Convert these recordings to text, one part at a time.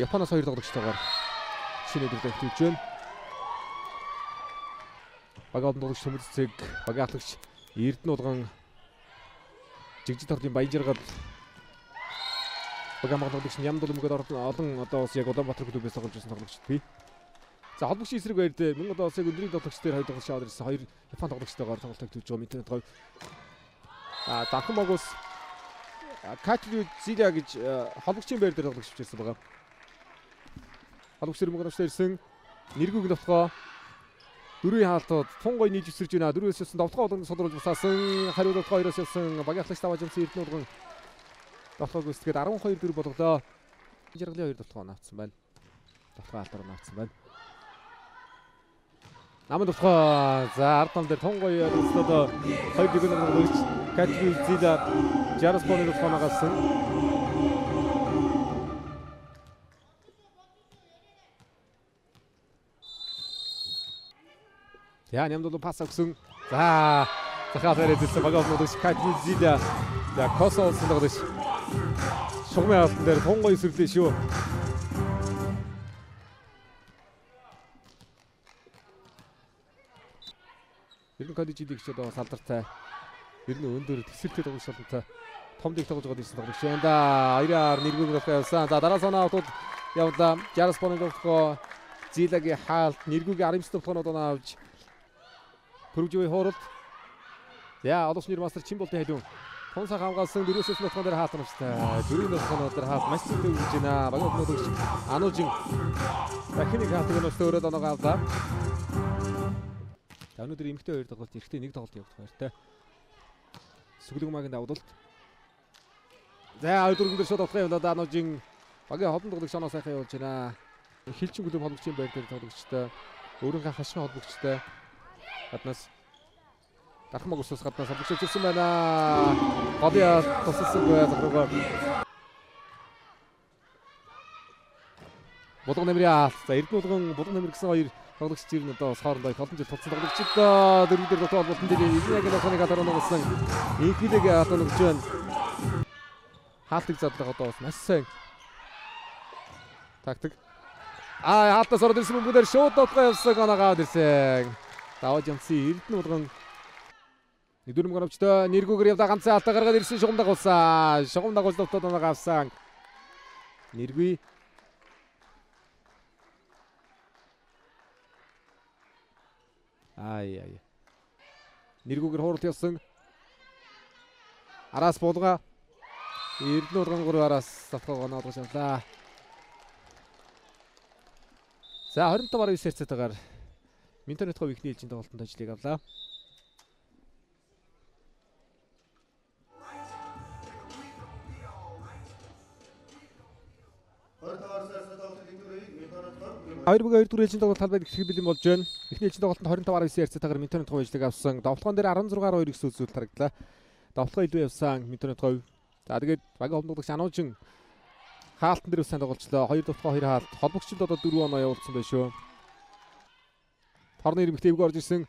Японоос 2 тоглогчтойгоор шинэ өдрөлт эхлүүлж байна. Багийн олон тоглогч Төмөд цэг, багийн ахлагч Эрдэнэ Улган, жигжид тордын Баянжаргал, багийн хамгаалал тоглогч Нямдул өмгөд олон одоо бас яг Улаанбаатар клубээс тоглож байсан тоглогчд бий. За холбогчийн эсрэг байр дээр мөн одоо бас яг өндрийн тоглогч дээр хоёр тоглогч аваад ирсэн. Хоёр Япон тоглогчтойгоор тоглолт эхлүүлж байгаа Минтонет говь. А Дархан Могус Катлю Зиля гэж холбогчийн байр дээр тоглогч ирсэн байгаа. Холбогч мөнгө навчтай ирсэн. Нэргүүг довтгоо. Дөрвийн хаалтууд тун гой нийж өсөрж байна. Дөрвөөс явсан довтгоо олон содруулж бусаасан. Хариу довтгоо хоёроос явсан. Багийн ахлагч давааж явсан Эрдэнэ Улган довтгоог гүйцэтгээд 12-4 болголоо. Жаргалын хоёр довтгоо наавцсан байна. Довтгоо алдаар наавцсан байна. Намын довтгоо. За ард нам дээр тун гой довтгоо хоёр дэгэн тоглогч Катлю Зиля Жарспоны довтгоо нагаасан. За Нямдул пас өгсөн. За захаалаар эзэлсэн багийн тоглогч Катлю Зиля. За Косо улсын тоглогч шугамын хаалтан дээр тун гоё сүрлээ шүү. Эрдэнэ коллежийн лигч одоо салдартай. Ер нь өндөр тэсвэртэй тоглогч болонтой. Том лиг тоглож байгаа ирсэн тоглогч байна да. Хоёроор нэргүүг довтгоо явсан. За дараа санаа автууд явлаа. Жарспоны довтгоо, Зилагийн хаалт, нэргүүгийн 19 довтгоонууд авч Пүрвживийн хууралд. За олон улсын мастер Чимболтын халиун. Тун сайхан хамгаалсан дөрвөөс довтгоон дээр хаалт навчтай. Дөрвийн довтгоон дээр хаалт маш зүйтэй өгч байна. Багийн тоглогч Анужин дахин нэг хаалтыг навчтай өрөөд оноогоо авлаа. За өнөөдөр эмэгтэй хоёр тоглолт, эрэгтэй нэг тоглолт явагдах баяртай. Сүглэг магийн давдалт. За хоёр дөрвөн дээр шууд довтгоо явуулаад Анужин багийн холбон тоглогч оноо сайхан явуулж байна. Хилчин клуб холбогчийн байр дээр тоглогчтой, өөрийнхөө хашин холбогчтой гаднаас Дархан Могусоос гаднаас холбогч ирсэн байна. Голын тусалсангүй захиргаа. Булган Нэмрийн хаалт. За Эрдэнэ Улган, Булган Нэмэр гэсэн хоёр тоглогч ирнэ одоо бас хоорондоо их олон жил тулцсан тоглогчид дөрөв дээр дотоо холболтон дээр Эрдэнэ яг довтгооныг алаар оноогсон. Инхилэг алаа өгч байна. Хаалтыг задлага одоо бас маш сайн тактик. Аа хаалтаас ороод ирсэн бөмбөгдөр шууд довтгоо явсан оноогоо аваад ирсэн. Даваж ямсан Эрдэнэ Улган нэгдүгээр мөнгө навчтай нэргүүгээр явдаа ганцхан хаалтаа гаргаад ирсэн шугам дагуулсан. Шугам дагуулж довтоод оноогоо авсан. Нэргүй ай ай. Нэргүүгээр хууралт явсан. Араас буулга. Эрдэнэ Улган гурав араас довтгоогоо оноолгож авлаа. За 25-9 харьцаатайгаар Минтонет говь ихний ээлжийн тоглолтод ажлыг авлаа. Хоёр бүгэ 2 дугаар ээлжийн тоглолт талбайд эхлэх бэлэн болж байна. Эхний ээлжийн тоглолтод 25-9 харьцаатайгаар Минтонет говь ажлыг авсан. Довтгоон дээр 16-2 гэсэн үзүүлэлт харагдлаа. Довтгоо илүү явсан Минтонет говь. За тэгээд багийн хомдогч Анужин хаалтан дээр сайн тоглолцлоо. 2 довтгоо 2 хаалт. Холбогчдод одоо 4 оноо явуулсан байх шүү. Торны ирмэгтэй эвгүй орж ирсэн.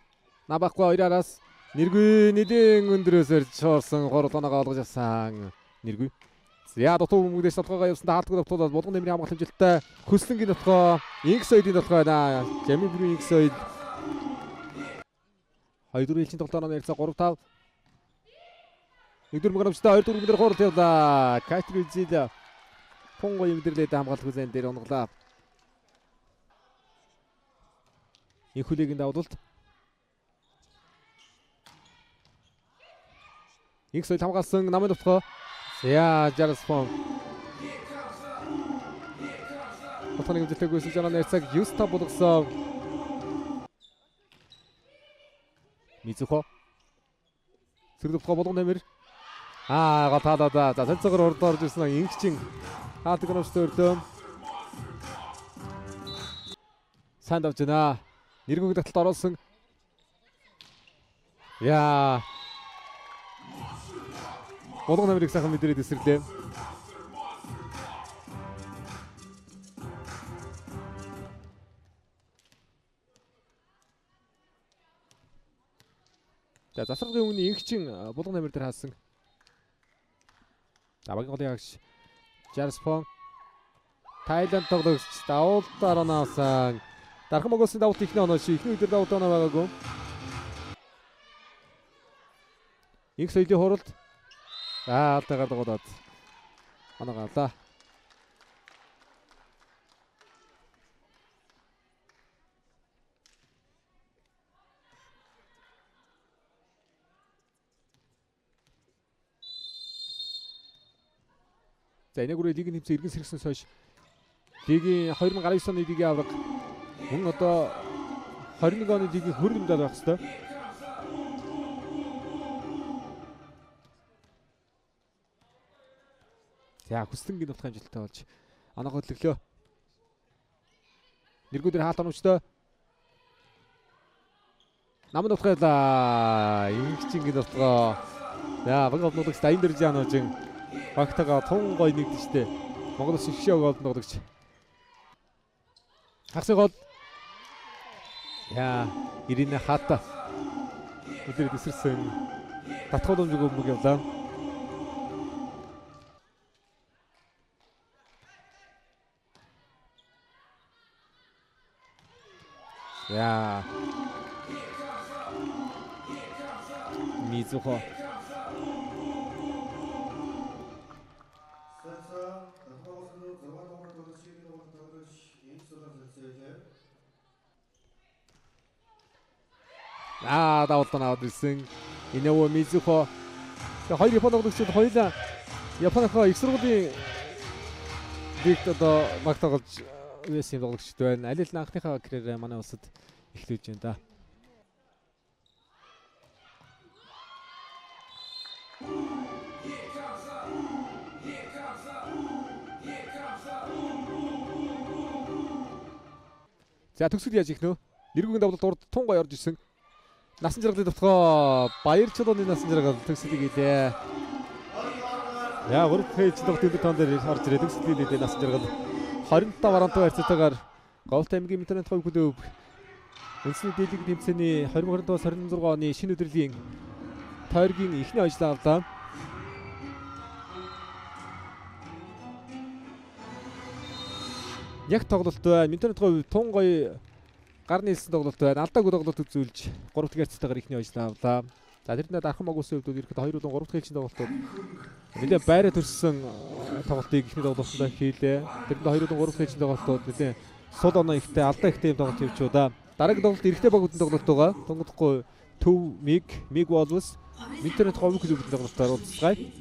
Набахгүй хоёр араас нэргүй нэлийн өндрөөсөр чуурсан 3 оноогоо олгож авсан. Нэргүй. За дутуу бөмбөгдөөс довтгоогоо явсан хаалтгүй довтгоолоод Булган Нэмрийн хамгаалалт амжилттай. Хөслөнгийн довтгоо, Инкс хоёрын довтгоо байна. Жамин бүрийн Инкс хоёр. 2 дөрөв ээлжийн тоглолтоор ярилцаа 3-5. Нэгдүгээр мөнгө навчтай 2 дөрөв дээр хууралт явлаа. Катрил Зиля тун гоё мэдэрлээд хамгаалах зэн дээр унгалаа. Инхүлэгийн давдалт. Инкс хоёр хамгаалсан намын довтгоо. За Жарспон. Хотын хэмжээтэй гүйцэж байгаа нэрцэг 9-5 болгосон. Мизухо. Сэрэг довтгоо Булган Нэмэр. Аа гол таалаа. За солилцоогоор урд орж ирсэн Инхчин хаалтыг навчтай өрлөө. Сайн давж байна. Нэргүүг таталт оруулсан. Яа. Булган Нэмрийг сайхан мэдрээд эсрэглээ. За засварлын өмнө Инхчин Булган Нэмэр дээр хаасан. За багийн голын агш Жарспон Тайланд тоглогч давуултаар оноо авсан. Дархан Моголсын давуулт ихний оноо ши. Эхний өдөр давуулт оноо байгаагүй. Инх соёлын хуралд. Алдаагаар дугуулад оноо гарлаа. За энэгүүрээ лигийн тэмцээн эргэн сэргэснээс хойш лигийн 2019 оны лигийн аварга мөн одоо 21 оны лигийн хөрөн медаль байх ёстой. За хүслэнгийн тулах амжилттай болж оноо хөдлөглөө. Нэргүүдэр хаалт оновчтой. Нам нутгайлаа. Ингэч ингэ нутгаа. За баг обнуулагч Даян Дэржан хожин багтаага тун гой нэгдэжтэй. Монгол улсын шишээ голд тоглогч. Хагасыг гол. Я Ирина Хата. Өдөр төсөрсөн татхуул өмжиг бөмбөг явлаа. Я Мизухо. Давуулт аваад ирсэн. Инэво Мизухо. Тэгээ хоёр Японы тоглогчид хоёулаа Японыхоо их сургуулийн лигт одоо баг тоглож байсан юм тоглогчд байна. Аль аль анхныхаа карьераа манай улсад эхлүүлж байна да. За төгсгөл яаж их нөө? Нэргүүгийн давлалт урд тун гоё орж ирсэн. Насан жаргалын товтгоо Баяр чулууны насан жаргал төгсгөлийг хийлээ. Я 3 дахь ээлжийн тоглолт өндөр тоон дээр орж ирээ. Төгсгөлийн хийлээ насан жаргал 25-15 харьцаатайгаар Говьт аймгийн интернет хувь клуб үндэсний дийлэнх тэмцээний 2025-26 оны шинэ өдрийн тойргийн эхний ажлаа авлаа. Яг тоглолт байна. Интернет хувь тун гоё гар нийлсэн тоглолт байна. Алдаагүй тоглолт үзүүлж 3 дахь харьцаатайгаар эхний ажлаа авлаа. За тэрнээ Дархан Могулсын хувьд ирэхэд 2 болон 3 дахь ээлжийн тоглолтууд нэлээд байраа төрсөн тоглолтыг эхний тоглолтонд хийлээ. Тэрэнд 2 болон 3 дахь ээлжийн тоглолтууд нэлээд сул оноо ихтэй, алдаа ихтэй юм тоглолт хийвчүү да. Дараагийн тоглолт эрэгтэй багуудын тоглолт байгаа. Тунгадахгүй Төв Миг, Миг Wolves, Интернет говь клубын тоглолтоор уулзцгаая.